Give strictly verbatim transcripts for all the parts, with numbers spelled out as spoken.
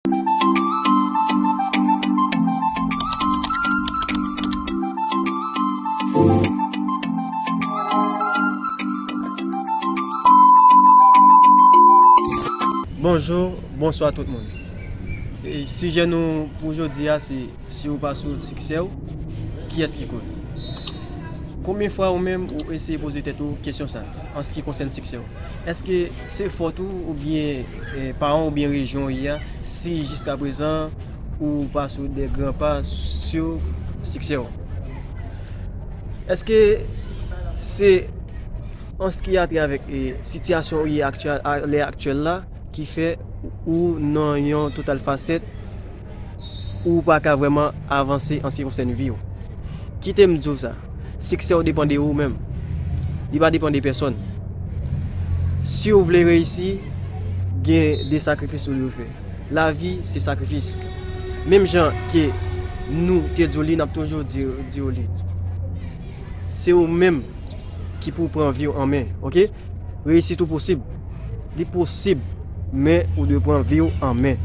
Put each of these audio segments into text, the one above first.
Bonjou, bonswa tout moun. E, sijè nou pou jodi a se, si w pa sou siksè w, kiyès ki koz? Konbyen fwa ou menm ou eseye poze tèt ou kesyon sa, an se ki konsène siksè w? Èske se fòt ou oubyen, e, paran w oubyen rejyon w ye a, si jiskaprezan ou pa sou de gran pa sou siksè w? Èske se an se ki a twa avèk, e, sitiyasyon ou ye aktyè-, a lè aktyèl la ki fè ou nan yon total fasèt ou pa ka vrèman avanse an se ki konsène vi w? Kite m di w sa, siksè w depann de ou menm. Li pa depann de pèsòn. Si w vle reyisi, gen de sakrifis ou dwe fè. Lavi se sakrifis. Menm jan ke nou te di w li, n ap toujou di, di w li. Se ou menm ki pou pran vi w an men, oke? Reyisit ou posib. Li posib, men ou dwe pran vi w an men.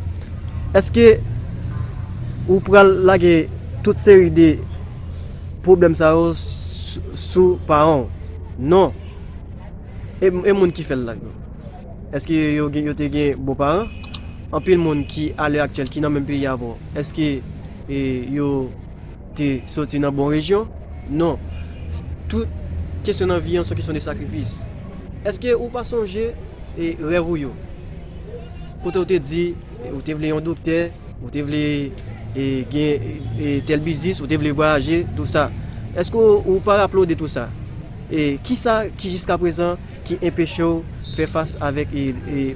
Èske ou pral lage tout seri de pwoblèm sa yo s-, sou paran w? Non. E, e moun ki fè l la yo? Èske yo gen, yo te gen bon paran? Anpil moun ki, a lè aktyèl, ki nan menm peyi avè w, èske, e, yo te soti nan bon rejyon? Non. Tout kesyon nan vi an se yon kesyon de sakrifis. Èske ou pa sonje, e, rèv ou yo? Kote ou te di, e, ou te vle yon doktè, ou te vle, e, gen, e, tèl biznis, ou te vle vwayaje, tou sa. Èske ou, ou pa raple w de tou sa? E kisa ki jiskaprezan ki enpeche w fè fas avèk, e, e,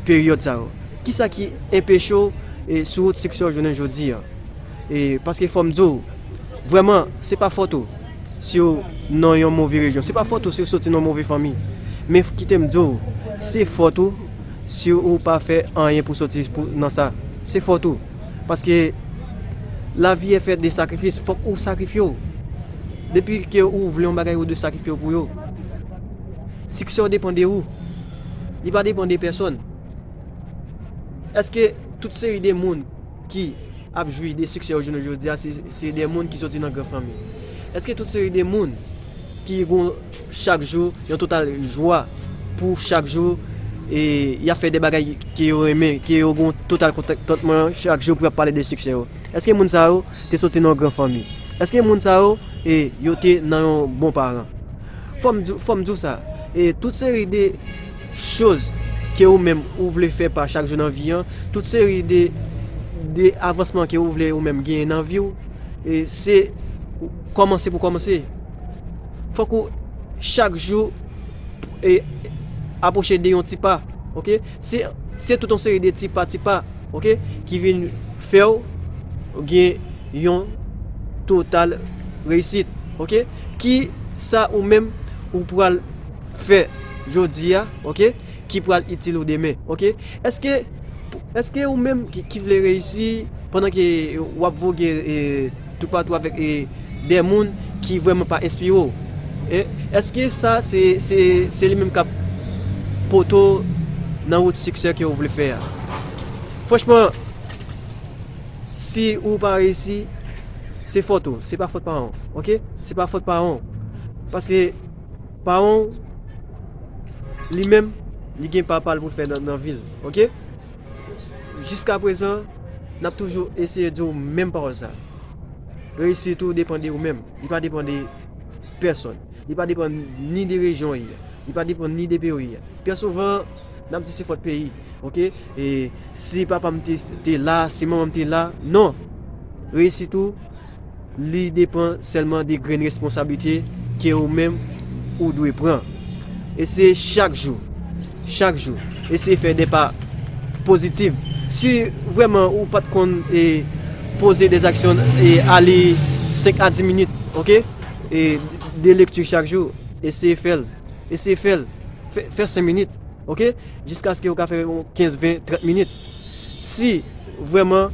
peryòd sa yo? Kisa ki enpeche w, e, sou wout siksè w jounen jodi a? E, paske fò m di w, vrèman, se pa fòt ou si w nan yon move rejyon. Se pa fòt ou si w soti nan yon move fanmi. Men f-, kite m di w, se fòt ou si ou pa fè anyen pou soti pou, nan sa. Se fòt ou. Paske lavi est faite de sacrifices. Fòk ou sakrifye w. Depi ke ou vle yon bagay, ou dwe sakrifye w pou yo. Siksè w depann de ou. Li pa depann de pèsòn. Èske tout seri de moun ki ap jwi de siksè yo jounen jodi a, se, se de moun ki soti nan gran fanmi? Èske tout seri de moun ki gon chak jou yon total jwa pou chak jou, e y ap fè de bagay ke yo renmen, ke yo gon total kontantman chak jou pou y ap pale de siksè yo? Èske moun sa yo te soti nan yon gran fanmi? Èske moun sa yo, e, yo te nan yon bon paran? Fò m di, fò m di w sa, e, tout seri de choz ke ou menm ou vle fè pa chak jou nan vi an, tout seri de, de avansman ke ou vle ou menm genyen nan vi w, e, se kòmanse pou kòmanse. Fòk ou chak jou, e, apwoche de yon ti pa, oke? Se, se tout yon seri de ti pa, ti pa, oke, ki vin fè w gen yon total reyisit, oke? Ki sa ou menm ou pral fè jodi a, oke, ki pral itil ou demen, oke? Èske, èske ou menm ki, ki vle reyisi pandan ke w ap voge, e, toupatou avèk, e, de moun ki vrèman pa enspire w? E, èske sa se, se, se li menm k ap pote w nan wout siksè ke w vle fè a? Franchman, si ou pa reyisi, se fòt ou, se pa fòt paran w, oke? Se pa fòt paran w. Paske paran w, li menm, li gen pa pa l pou l fè nan, nan vi l, oke? Jiskaprezan, n ap toujou eseye di w menm pawòl sa. Reyisit ou depann de ou menm. Li pa depann de pèsòn. Li pa depann ni de rejyon w ye a. Li pa depann ni de peyi w ye a. Trè souvan, n ap di se fòt peyi. Oke? E si papa m te, te la, si manman m te la. Non. Reyisit ou, li depann sèlman de grenn responsablite ke ou menm ou dwe pran. Eseye chak jou, chak jou, eseye fè de pa pozitif. Si vrèman ou pa t konn, e, poze de aksyon, e, ale senk a dis minit, oke? E, de lekti chak jou, eseye fè l, eseye fè l, fè, fè senk minit, oke? Jiskaske ou ka fè yon kenz, ven, trant minit. Si vrèman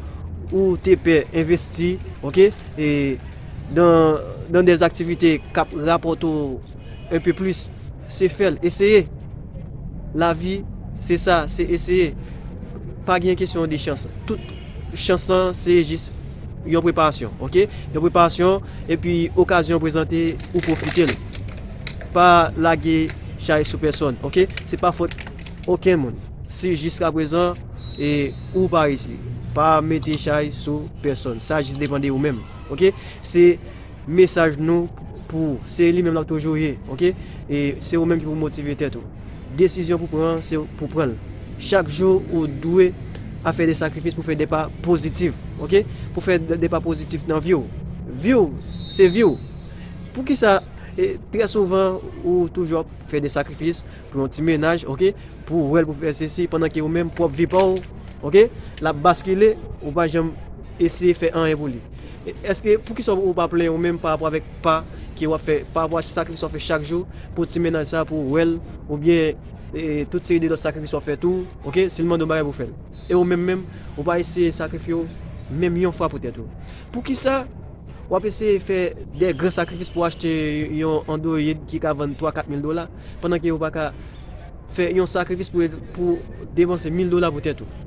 ou te pè envesti, oke, e, dan, dan de aktivite k ap rapòte w un peu plus, se fè l, eseye. Lavi, se sa, se eseye. Pa gen kesyon de chans. Tout chans lan se jis yon preparasyon, oke? Yon preparasyon, epi okazyon prezante, ou pwofite l. Pa lage chay sou pèsòn, oke? Se pa fòt okenn moun. Si jiskaprezan, e, ou pa reyisi, pa mete chay sou pèsòn. Sa jis depann de ou menm, oke? Se mesaj nou pou ou. Se li menm l ap toujou ye, oke? E se ou menm ki pou motive tèt ou. Desizyon pou pran, se pou pran l. Chak jou, ou dwe a fè de sakrifis pou fè de pa pozitif, oke? Pou fè de, de pa pozitif nan vi w. Vi w, se vi w. Poukisa, e, trè souvan, ou toujou ap fè de sakrifis pou yon ti mennaj, oke? Pou w wè l, pou fè sesi, pandan ke ou menm, pwòp vi pa w, oke? L ap baskile, ou pa janm eseye fè anyen pou li. E, èske, poukisa ou pa plenyen ou menm pa rapò avèk pa ke w ap fè, pa rapò a sakrifis w ap fè chak jou pou ti mennaj sa, pou w wè l, oubyen, e, tout seri de lòt sakrifis w ap fè tou, oke? Si l mande w bagay pou w fè l. E ou menm menm, ou pa eseye sakrifye w menm yon fwa pou tèt ou. Poukisa w ap eseye fè de gran sakrifis pou w achte yon Android ki ka vann twa, kat mil dola, pandan ke ou pa ka fè yon sakrifis pou, pou depanse mil dola pou tèt ou?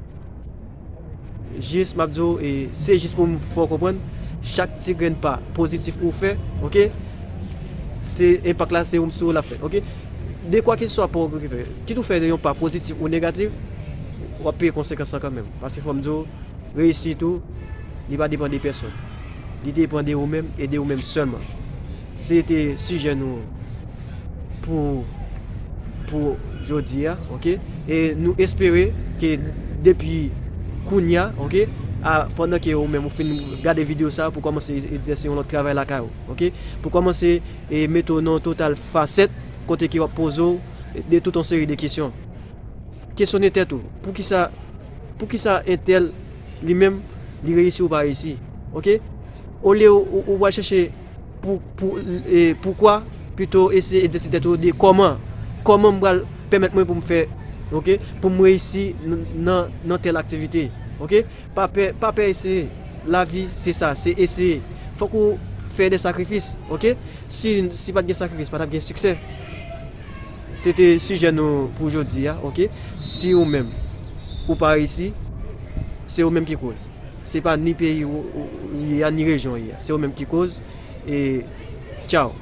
Jis, m ap di w, e, se jis pou m fè w konprann, chak ti grenn pa pozitif ou fè, oke? Se enpak la, se ou, se ou l ap fè, oke? De kwa ke se swa pa w ki fè, kit ou fè yon pa pozitif ou negatif, w ap peye konsekans lan kanmenm. Paske fò m di w, reyisit ou, li pa depann de pèsòn. Li depann de ou menm e de ou menm sèlman. Se te sijè nou pou, pou jodi a, oke? E nou espere ke depi kounye a, oke, a, pandan ke ou menm ou fin gade videyo sa, pou kòmanse egzèse yon lòt travay lakay ou, oke? Pou kòmanse, e, mete w nan yon total fasèt kote ke w ap poze w de tout yon seri de kesyon. Kesyone tèt ou, poukisa, poukisa entèl li menm, li reyisi ou pa reyisi, oke? Olye ou, ou, ou pral chèche pou, pou, e, poukwa, pito eseye egzèse tèt ou de kòman, kòman m pral pèmèt mwen pou m fè, oke, pou m reyisi nan, nan, nan tèl aktivite, oke? Pa pè, pa pè eseye. Lavi, se sa, se eseye. Fòk ou fè de sakrifis, oke? Si, si pa t gen sakrifis, pa t ap gen siksè. Se te sijè nou pou jodi a, oke? Si ou menm, ou pa reyisi, se ou menm ki koz. Se pa ni peyi ou, ou, ou ye a, ni rejyon ou ye a. Se ou menm ki koz. E, tchaw.